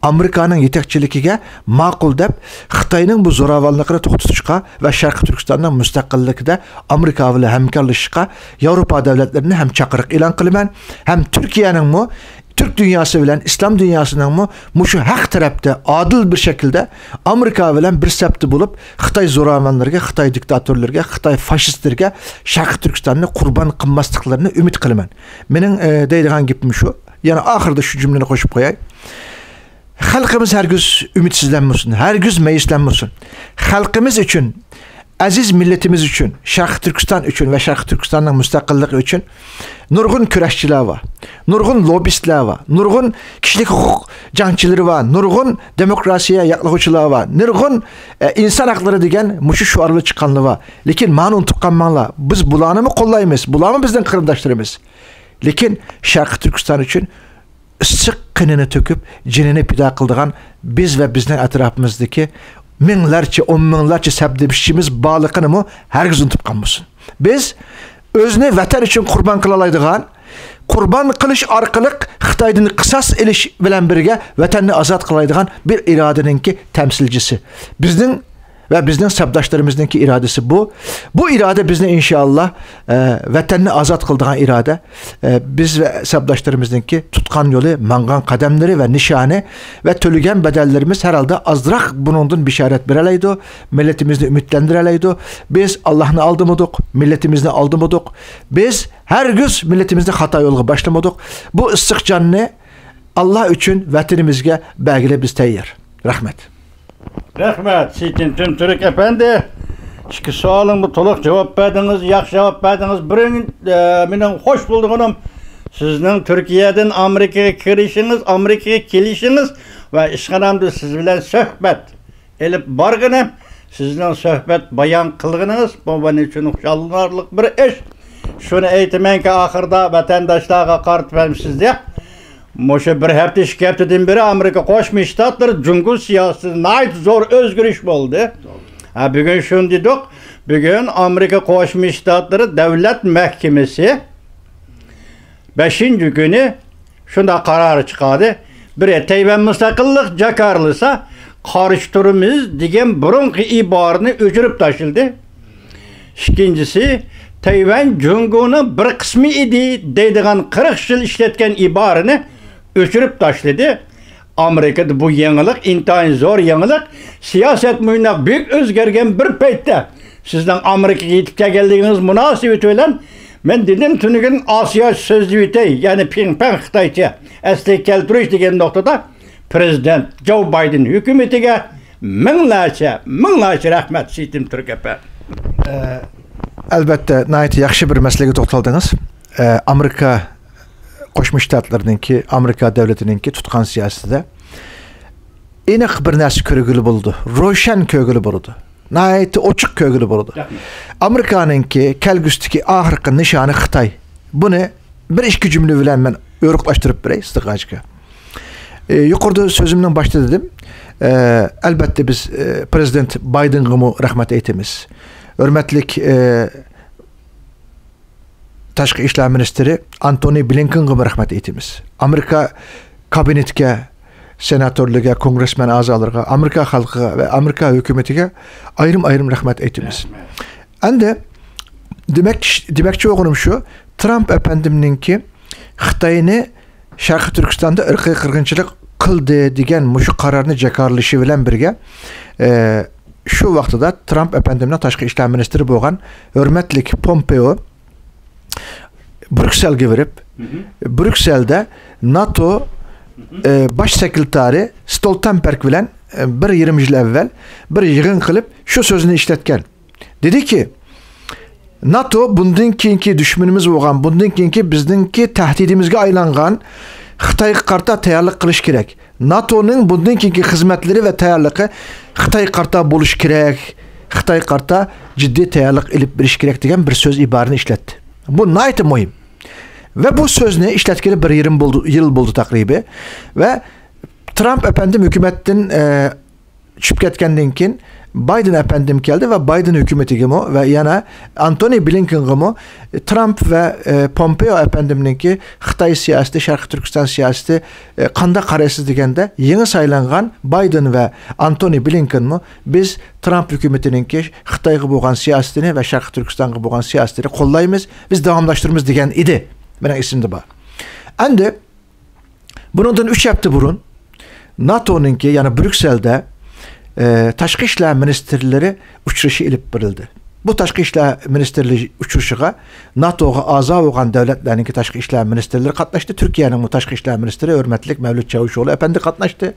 ئامېرىكانىڭ يېتەكچىلىكىگە ماقۇل دەپ، خىتاينىڭ بۇ زوراۋانلىقىنى توختىتىشقا ۋە شەرقىي تۈركىستاننىڭ مۇستەقىللىكىدە ئامېرىكا بىلەن ھەمكارلىشىشقا ياۋروپا دۆلەتلىرىنى ھەم چاقىرىق ئېلان قىلىمەن، ھەم تۈركىيەنىڭمۇ تۈرك دۇنياسى بىلەن ئىسلام دۇنياسىنىڭمۇ مۇشۇ ھەق تەرەپتە ئادىل بىر شەكىلدە ئامېرىكا بىلەن بىر سەپتە بولۇپ، خىتاي زوراۋانلىرىغا، خىتاي دىكتاتورلىرىغا، خىتاي فاشىستلىرىغا شەرقىي تۈركىستاننى قۇربان قىلماسلىقلىرىنى ئۈمىد قىلىمەن. مېنىڭ، ئە، دەيدىغان گېپىم شۇ. يەنە ئاخىرىدا شۇ جۈملىنى قوشۇپ قوياي. خەلقىمىز ھەرگىز ئۈمىدسىزلەنمىسۇن، ھەرگىز مەيۈسلەنمىسۇن. خەلقىمىز ئۈچۈن، ئەزىز مىللىتىمىز ئۈچۈن، شەرقىي تۈركىستان ئۈچۈن ۋە شەرقىي تۈركىستاننىڭ مۇستەقىللىقى ئۈچۈن نۇرغۇن كۈرەشچىلەر بار، نۇرغۇن لوببىستلار بار، نۇرغۇن كىشىلىك ھوقۇق جەڭچىلىرى بار، نۇرغۇن دېموكراتىيە ياقلىغۇچىلار بار، نۇرغۇن، ئە، ئىنسان ھەقلىرى دېگەن مۇشۇ شوئارلار چىققانلار بار. لېكىن مانى ئۇنتۇپ قالماڭلار، بىز بۇلارنىمۇ قوللايمىز، بۇلارمۇ بىزنىڭ قېرىنداشلىرىمىز. لېكىن شەرقىي تۈركىستان ئۈچۈن ئىسسىق قېنىنى تۆكۈپ، جېنىنى پىدا قىلىدىغان بىز ۋە بىزنىڭ ئەتراپىمىزدىكى مىڭلارچە، ئون مىڭلارچە سەپدىشىمىز بارلىقىنىمۇ ھەرگىز ئۇنتۇپ قالمىسۇن. بىز ئۆزىنى ۋەتەن ئۈچۈن قۇربان قىلالايدىغان، قۇربان قىلىش ئارقىلىق خىتايدىن قىساس ئېلىش بىلەن بىرگە ۋەتەننى ئازاد قىلالايدىغان بىر ئىرادىنىڭكى تەمسىلچىسى. بىزنىڭ ۋە بىزنىڭ سەپداشلىرىمىزنىڭكى ئىرادىسى بۇ. بۇ ئىرادە بىزنى ئىنشائاللا، ئە، ۋەتەننى ئازاد قىلىدىغان ئىرادە. ئە، بىز ۋە سەپداشلىرىمىزنىڭكى تۇتقان يولى، ماڭغان قەدەملىرى ۋە نىشانى ۋە تۆلىگەن بەدەللىرىمىز ھەر ھالدا ئازراق بۇنىڭدىن بېشارەت بېرەلەيدۇ، مىللىتىمىزنى ئۈمىدلەندۈرەلەيدۇ. بىز ئاللاھنى ئالدىمىدۇق، مىللىتىمىزنى ئالدىمىدۇق. بىز ھەرگىز مىللىتىمىزنى خاتا يولغا باشلىمىدۇق. بۇ ئىسسىق جاننى ئاللا ئۈچۈن ۋەتىنىمىزگە بەرگىلى بىز تەييار. رەھمەت. رەھمەت، سېيتىنتىن تۈرك ئەپەندى. ئىككى سوئالىڭغا تولۇق جاۋاب بەردىڭىز، ياخشى جاۋاب بەردىڭىز. بىرىن-، ئە، مېنىڭ خوش بولىدىغىنىم، سىزنىڭ تۈركىيەدىن ئامېرىكىغا كىرىشىڭىز، ئامېرىكىغا كېلىشىڭىز ۋە ئىشخانامدا سىز بىلەن سۆھبەت ئېلىپ بارغىنىم، سىزنىڭ سۆھبەت بايان قىلغىنىڭىز، بۇ مەن ئۈچۈن خۇشاللىنارلىق بىر ئىش. شۇنى ئېيتىمەنكى، ئاخىرىدا ۋەتەنداشلارغا قارىتىپ ھەم سىزگە، مۇشۇ بىر ھەپتە، ئىككى ھەپتىدىن بېرى ئامېرىكا قوشما شتاتلىرى جۇڭگو سىياسىتىدە ناھايىتى زور ئۆزگىرىش بولدى. ھە، بۈگۈن شۇنى دېدۇق. بۈگۈن ئامېرىكا قوشما شتاتلىرى دۆلەت مەھكىمىسى بەشىنچى كۈنى شۇنداق قارار چىقاردى. بىرى، تەيۋەن مۇستەقىللىق جاكارلىسا، قارشى تۇرىمىز دېگەن بۇرۇنقى ئىبارىنى ئۆچۈرۈپ تاشلىدى. ئىككىنچىسى، تەيۋەن جۇڭگونىڭ بىر قىسمى ئىدى دەيدىغان قىرىق يىل ئىشلەتكەن ئىبارىنى ئۆچۈرۈپ تاشلىدى. ئامېرىكىدا بۇ يېڭىلىق، ئىنتايىن زور يېڭىلىق. سىياسەت مۇشۇنداق بۈيۈك ئۆزگەرگەن بىر پەيتتە، سىزنىڭ ئامېرىكىغا يېتىپ كەلگەنلىكىڭىز مۇناسىۋىتى بىلەن، مەن دېدىم، تۈنۈگۈن ئاسىياچە سۆزلىۋېتەي، يەنى پىڭپەڭ خىتايچە ئەسلىگە كەلتۈرۈش دېگەن نۇقتىدا پرېزىدېنت جو بايدېن ھۆكۈمىتىگە مىڭلارچە، مىڭلارچە رەھمەت، سېيتىم تۈرك ئەپەندى. ئە، ئەلۋەتتە، ناھايىتى ياخشى بىر مەسىلىگە توختالدىڭىز. ئە، ئامېرىكا قوشما شتاتلىرىنىڭكى، ئامېرىكا دۆلىتىنىڭكى تۇتقان سىياسىتىدە ئېنىق بىر نەرسە كۆرگىلى بولىدۇ، روشەن كۆرگىلى بولىدۇ، ناھايىتى ئوچۇق كۆرگىلى بولىدۇ. رەھمەت. ئامېرىكانىڭكى كەلگۈسىدىكى ئاخىرقى نىشانى خىتاي. بۇنى بىر ئىككى جۈملە بىلەن مەن يورۇقلاشتۇرۇپ بېرەي سىزگە. ئى، يۇقىرىدا سۆزۈمنىڭ باشىدا دېدىم. ئە، ئەلۋەتتە بىز، ئە، پرېزىدېنت بايدېنغىمۇ رەھمەت ئېيتىمىز. ھۆرمەتلىك، ئە، تاشقى ئىشلار مىنىستىرى ئانتونى بلىنكېنغىمۇ رەھمەت ئېيتىمىز. ئامېرىكا كابىنېتىگە، سېناتورلىرىغا، كونگرېسمېن ئەزالىرىغا، ئامېرىكا خەلقىگە ۋە ئامېرىكا ھۆكۈمىتىگە ئايرىم-ئايرىم رەھمەت ئېيتىمىز. ئەمدى دېمەك، دېمەكچى بولغىنىم شۇ، ترامپ ئەپەندىمنىڭكى خىتاينى شەرقىي تۈركىستاندا ئىرقىي قىرغىنچىلىق قىلدى دېگەن مۇشۇ قارارنى جاكارلىشى بىلەن بىرگە، ئە، شۇ ۋاقتىدا ترامپ ئەپەندىمنىڭ تاشقى ئىشلار مىنىستىرى بولغان ھۆرمەتلىك پومپېئو بريۇكسېلگە بېرىپ، مهم. بريۇكسېلدە ناتو، مهم. ئە، باش سېكرېتارى ستولتېنبېرگ بىلەن، ئە، بىر يېرىم يىل ئەۋۋەل بىر يىغىن قىلىپ، شۇ سۆزنى ئىشلەتكەن. دېدىكى، ناتو بۇندىن كېيىنكى دۈشمىنىمىز بولغان، بۇندىن كېيىنكى بىزنىڭكى تەھدىتىمىزگە ئايلانغان خىتايغا قارىتا تەييارلىق قىلىش كېرەك. ناتونىڭ بۇندىن كېيىنكى خىزمەتلىرى ۋە تەييارلىقى خىتايغا قارىتا بولۇشى كېرەك. خىتايغا قارىتا جىددىي تەييارلىق ئېلىپ بېرىش كېرەك دېگەن بىر سۆز ئىبارىنى ئىشلەتتى. بۇ ناھايىتى مۇھىم. ۋە بۇ سۆزنى ئىشلەتكىلى بىر يېرىم بولدى، يىل بولدى تەقرىبىي. ۋە ترامپ ئەپەندىم ھۆكۈمەتتىن، ئە، چۈشۈپ كەتكەندىن كېيىن، بايدېن ئەپەندىم كەلدى ۋە بايدېن ھۆكۈمىتىگىمۇ ۋە يەنە ئانتونى بلىنكېنغىمۇ ترامپ ۋە، ئە، پومپېئو ئەپەندىمنىڭكى خىتاي سىياسىتى، شەرقىي تۈركىستان سىياسىتى، ئە، قانداق قارايسىز دېگەندە، يېڭى سايلانغان بايدېن ۋە ئانتونى بلىنكېنمۇ، بىز ترامپ ھۆكۈمىتىنىڭكى خىتايغا بولغان سىياسىتىنى ۋە شەرقىي تۈركىستانغا بولغان سىياسىتىنى قوللايمىز، بىز داۋاملاشتۇرىمىز دېگەن ئىدى. مېنىڭ ئېسىمدە بار. ئەمدى بۇنىڭدىن ئۈچ ھەپتە بۇرۇن ناتونىڭكى، يەنى بريۇكسېلدە، ئە، تاشقى ئىشلار مىنىستىرلىرى ئۇچرىشىشى ئېلىپ بېرىلدى. بۇ تاشقى ئىشلار مىنىستىرلىرى ئۇچرىشىشىغا ناتوغا ئەزا بولغان دۆلەتلەرنىڭكى تاشقى ئىشلار مىنىستىرلىرى قاتناشتى. تۈركىيەنىڭمۇ تاشقى ئىشلار مىنىستىرى ھۆرمەتلىك مەۋلۇت چاۋۇشئوغلۇ ئەپەندى قاتناشتى.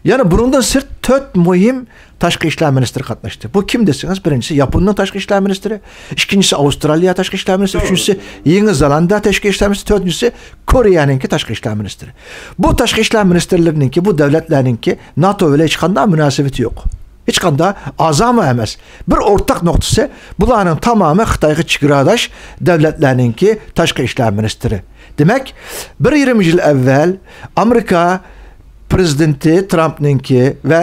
يەنە بۇنىڭدىن سىرت تۆت مۇھىم تاشقى ئىشلار مىنىستىرى قاتناشتى. بۇ كىم دېسىڭىز، بىرىنچىسى ياپوننىڭ تاشقى ئىشلار مىنىستىرى، ئىككىنچىسى ئاۋسترالىيە تاشقى ئىشلار مىنىستىرى، ئۈچىنچىسى يېڭى زېلاندىيە تاشقى ئىشلار مىنىستىرى، تۆتىنچىسى كورېيەنىڭكى تاشقى ئىشلار مىنىستىرى. بۇ تاشقى ئىشلار مىنىستىرلىرىنىڭكى، بۇ دۆلەتلەرنىڭكى ناتو بىلەن ھېچقانداق مۇناسىۋىتى يوق. ھېچقانداق ئەزامۇ ئەمەس. بىر ئورتاق نۇقتىسى، بۇلارنىڭ تامامى خىتايغا چېگراداش دۆلەتلەرنىڭكى تاشقى ئىشلار مىنىستىرى. دېمەك، بىر يېرىم يىل ئەۋۋەل ئامېرىكا پرېزىدېنتى ترامپنىڭكى ۋە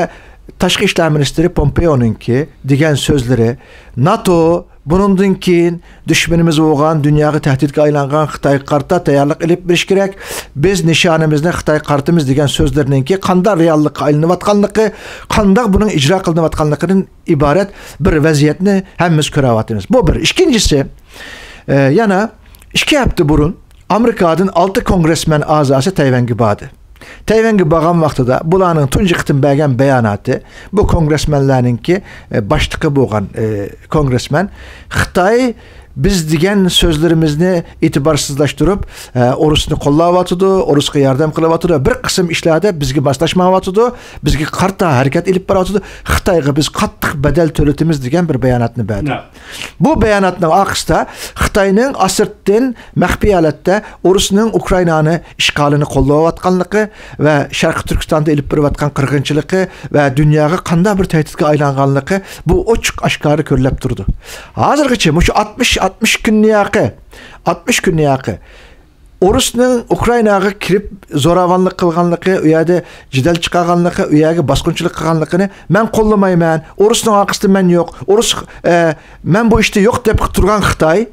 تاشقى ئىشلار مىنىستىرى پومپېئونىڭكى دېگەن سۆزلىرى ناتو بۇنىڭدىن كېيىن دۈشمىنىمىز بولغان، دۇنياغا تەھدىتكە ئايلانغان خىتايغا قارىتا تەييارلىق ئېلىپ بېرىش كېرەك. بىز نىشانىمىزنى خىتايغا قارىتىمىز دېگەن سۆزلىرىنىڭكى قانداق رېئاللىققا ئايلىنىۋاتقانلىقى، قانداق بۇنىڭ ئىجرا قىلىنىۋاتقانلىقىدىن ئىبارەت بىر ۋەزىيەتنى ھەممىمىز كۆرۈۋاتىمىز. بۇ بىر. ئىككىنچىسى، ئە، يەنە ئىككى ھەپتە بۇرۇن ئامېرىكادىن ئالتە كونگرېسمېن ئەزاسى تەيۋەنگە باردى. تەيۋەنگە بارغان ۋاقتىدا بۇلارنىڭ تۇنجى قېتىم بەرگەن باياناتى، بۇ كونگرېسمېنلەرنىڭكى، ئە، باشلىقى بولغان، ئە، كونگرېسمېن، خىتاي بىز دېگەن سۆزلىرىمىزنى ئېتىبارسىزلاشتۇرۇپ، ئە، ئورۇسنى قوللاۋاتىدۇ، ئورۇسقا ياردەم قىلىۋاتىدۇ، بىر قىسىم ئىشلاردا بىزگە ماسلاشمايۋاتىدۇ، بىزگە قارىتا ھەرىكەت ئېلىپ بارىۋاتىدۇ، خىتايغا بىز قاتتىق بەدەل تۆلىتىمىز دېگەن بىر باياناتنى بەردى. بۇ باياناتنىڭ ئارقىسىدا خىتاينىڭ ئاستىن مەخپىي ھالەتتە ئورۇسنىڭ ئۇكرائىنانى ئىشغالىنى قوللاۋاتقانلىقى ۋە شەرقىي تۈركىستاندا ئېلىپ بېرىۋاتقان قىرغىنچىلىقى ۋە دۇنياغا قانداق بىر تەھدىتكە ئايلانغانلىقى بۇ ئوچۇق ئاشكارا كۆرۈلۈپ تۇرىدۇ. ھازىرغىچە مۇشۇ ئاتمىش، ئاتمىش كۈننى ياقى، ئاتمىش كۈننى ياقى ئورۇسنىڭ ئۇكرائىناغا كىرىپ زوراۋانلىق قىلغانلىقى، ئۇ يەردە جېدەل چىقارغانلىقى، ئۇ يەرگە باسقۇنچىلىق قىلغانلىقىنى مەن قوللىمايمەن، ئورۇسنىڭ ئارقىسىدا مەن يوق، ئورۇس، ئە، مەن بۇ ئىشتا يوق دەپ تۇرغان خىتاي،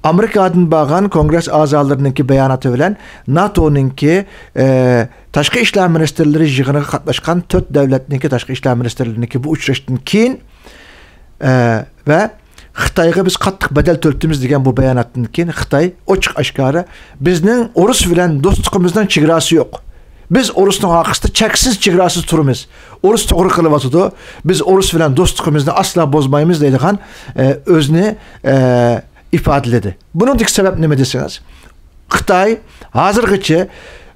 ئامېرىكادىن بارغان كونگرېس ئەزالىرىنىڭكى باياناتى بىلەن ناتونىڭكى، ئە، تاشقى ئىشلار مىنىستىرلىرى يىغىنىغا قاتناشقان تۆت دۆلەتنىڭكى تاشقى ئىشلار مىنىستىرلىرىنىڭكى بۇ ئۇچرىشىشتىن كېيىن، ئە، ۋە خىتايغا بىز قاتتىق بەدەل تۆلىتىمىز دېگەن بۇ باياناتتىن كېيىن خىتاي ئوچۇق ئاشكارا بىزنىڭ ئورۇس بىلەن دوستلۇقىمىزنىڭ چېگراسى يوق. بىز ئورۇسنىڭ ئارقىسىدا چەكسىز چېگراسىز تۇرىمىز. ئورۇس توغرا قىلىۋاتىدۇ. بىز ئورۇس بىلەن دوستلۇقىمىزنى ئاسلا بۇزمايمىز دەيدىغان، ئە، ئۆزىنى، ئە، ئىپادىلىدى. بۇنىڭدىكى سەۋەب نېمە دېسىڭىز، خىتاي ھازىرغىچە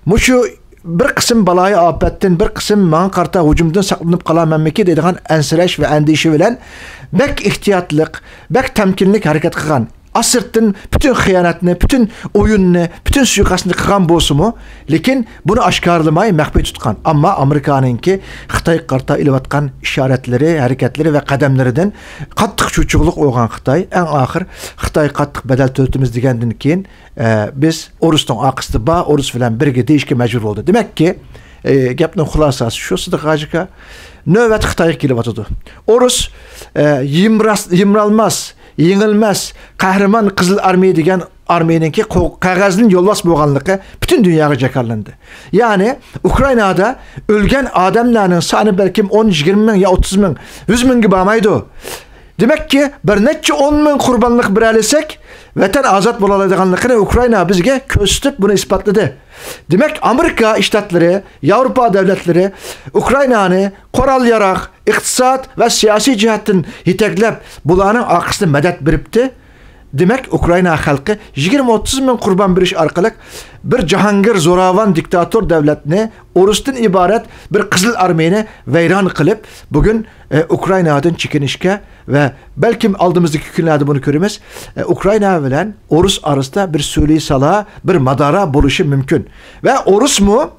مۇشۇ بىر قىسىم بالايىئاپەتتىن، بىر قىسىم ماڭا قارىتا ھۇجۇمدىن ساقلىنىپ قالارمەنمىكىن دەيدىغان ئەنسىرەش ۋە ئەندىشە بىلەن بەك ئېھتىياتلىق، بەك تەمكىنلىك ھەرىكەت قىلغان. ئاستىن پۈتۈن خىيانەتنى، پۈتۈن ئويۇننى، پۈتۈن سۇيىقەستنى قىلغان بولسىمۇ، لېكىن بۇنى ئاشكارىلىماي مەخپىي تۇتقان. ئەمما ئامېرىكانىڭكى خىتايغا قارىتا ئېلىۋاتقان ئىشارەتلىرى، ھەرىكەتلىرى ۋە قەدەملىرىدىن قاتتىق چۆچۈرىلىپ بولغان خىتاي، ئەڭ ئاخىر خىتايغا قاتتىق بەدەل تۆلىتىمىز دېگەندىن كېيىن، ئە، بىز ئورۇسنىڭ ئارقىسىدا بار، ئورۇس بىلەن بىرگە دېيىشكە مەجبۇر بولدى. دېمەككى، ئە، گەپنىڭ خۇلاساسى شۇ، سىدىق ھاجىكا، نۆۋەت خىتايغا كېلىۋاتىدۇ. ئورۇس، ئە، يىمراس-، يىمرالماس، يېڭىلمەس، قەھرىمان قىزىل ئارمىيە دېگەن ئارمىيەنىڭكى قو-، قەغەزدىن يولۋاس بولغانلىقى پۈتۈن دۇنياغا جاكارلىندى. يەنى ئۇكرائىنادا ئۆلگەن ئادەملەرنىڭ سانى بەلكىم ئون، يىگىرمە مىڭ يا ئوتتۇز مىڭ، يۈز مىڭگە بارمايدۇ. دېمەككى، بىر نەچچە ئون مىڭ قۇربانلىق بېرەلىسەك، ۋەتەن ئازاد بولالايدىغانلىقىنى ئۇكرائىنا بىزگە كۆرسىتىپ، بۇنى ئىسپاتلىدى. دېمەك، ئامېرىكا شتاتلىرى، ياۋروپا دۆلەتلىرى ئۇكرائىنانى قورال-ياراغ، ئىقتىساد ۋە سىياسىي جەھەتتىن يېتەكلەپ، بۇلارنىڭ ئارقىسىدا مەدەت بېرىپتۇ. دېمەك، ئۇكرائىنا خەلقى يىگىرمە ئوتتۇز مىڭ قۇربان بېرىش ئارقىلىق بىر جاھانگىر زوراۋان دىكتاتور دۆلەتنى، ئورۇستىن ئىبارەت بىر قىزىل ئارمىيىنى ۋەيران قىلىپ، بۈگۈن، ئە، ئۇكرائىنادىن چېكىنىشكە ۋە بەلكىم ئالدىمىزدىكى كۈنلەردە بۇنى كۆرىمىز، ئە، ئۇكرائىنا بىلەن ئورۇس ئارىسىدا بىر سۈلھى سالا، بىر مادارا بولۇشى مۇمكىن. ۋە ئورۇسمۇ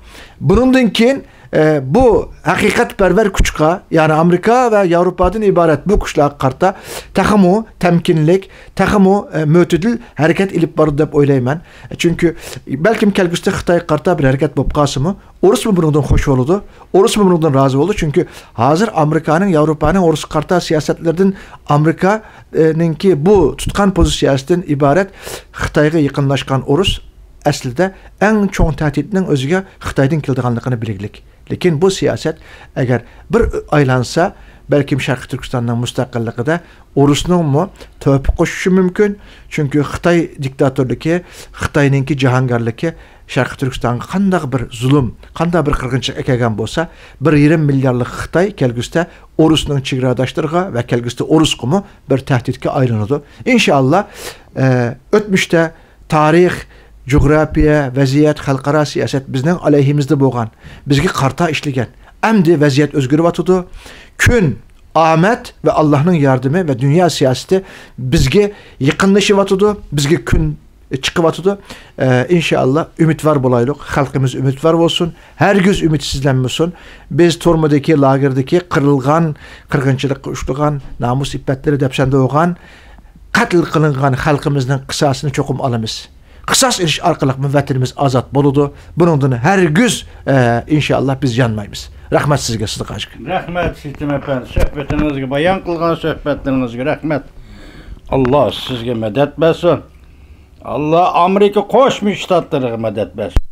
بۇنىڭدىن كېيىن ئە، بۇ ھەقىقەتپەرۋەر كۈچقا، يەنى ئامېرىكا ۋە ياۋروپادىن ئىبارەت بۇ كۈچلەرگە قارىتا تېخىمۇ تەمكىنلىك، تېخىمۇ، ئە، مۆتىدىل ھەرىكەت ئېلىپ بارىدۇ دەپ ئويلايمەن. چۈنكى بەلكىم كەلگۈسىدە خىتايغا قارىتا بىر ھەرىكەت بولۇپ قالسىمۇ، ئورۇسمۇ بۇنىڭدىن خوش بولىدۇ، ئورۇسمۇ بۇنىڭدىن رازى بولىدۇ. چۈنكى ھازىر ئامېرىكانىڭ، ياۋروپانىڭ ئورۇسقا قارىتا سىياسەتلىرىدىن، ئامېرىكانىڭكى بۇ تۇتقان پوزىتسىيەسىدىن ئىبارەت خىتايغا يېقىنلاشقان ئورۇس ئەسلىدە ئەڭ چوڭ تەھدىتنىڭ ئۆزىگە خىتايدىن كېلىدىغانلىقىنى بىلگىلىك. لېكىن بۇ سىياسەت ئەگەر بىر ئايلانسا، بەلكىم شەرقىي تۈركىستاننىڭ مۇستەقىللىقىدا ئورۇسنىڭمۇ تۆھپە قوشۇشى مۇمكىن. چۈنكى خىتاي دىكتاتورلۇقى، خىتاينىڭكى جاھانگەرلىكى شەرقىي تۈركىستانغا قانداق بىر زۇلۇم، قانداق بىر قىرغىنچىلىق ئەكەلگەن بولسا، بىر يېرىم مىليارلىق خىتاي كەلگۈسىدە ئورۇسنىڭ چېگراداشلىرىغا ۋە كەلگۈسىدە ئورۇسقىمۇ بىر تەھدىتكە ئايلىنىدۇ. ئىنشائاللا، ئە، ئۆتمۈشتە تارىخ، جۇغراپىيە، ۋەزىيەت، خەلقئارا سىياسەت بىزنىڭ ئەلەيھىمىزدە بولغان، بىزگە قارىتا ئىشلىگەن. ئەمدى ۋەزىيەت ئۆزگىرىۋاتىدۇ. كۈن، ئامەت ۋە ئاللاھنىڭ ياردىمى ۋە دۇنيا سىياسىتى بىزگە يېقىنلىشىۋاتىدۇ، بىزگە كۈن چىقىۋاتىدۇ. ئە، ئىنشائاللا، ئۈمىدۋار بولايلۇق، خەلقىمىز ئۈمىدۋار بولسۇن، ھەرگىز ئۈمىدسىزلەنمىسۇن. بىز تۈرمىدىكى، لاگېردىكى قىرىلغان، قىرغىنچىلىققا ئۇچرىغان، نامۇس ئىپپەتلىرى دەپسەندە بولغان، قەتل قىلىنغان خەلقىمىزنىڭ قىساسىنى چوقۇم ئالىمىز. قىساس ئېلىش ئارقىلىقمۇ ۋەتىنىمىز ئازاد بولىدۇ. بۇنىڭدىن ھەرگىز، ئە، ئىنشائاللا، بىز يانمايمىز. رەھمەت سىزگە، سىدىق ھاجى. رەھمەت، سېيىتىم ئەپەندى، سۆھبىتىڭىزگە، بايان قىلغان سۆھبەتلىرىڭىزگە رەھمەت. ئاللا سىزگە مەدەت بەرسۇن. ئاللا ئامېرىكا قوشما شتاتلىرىغا مەدەت بەرسۇن.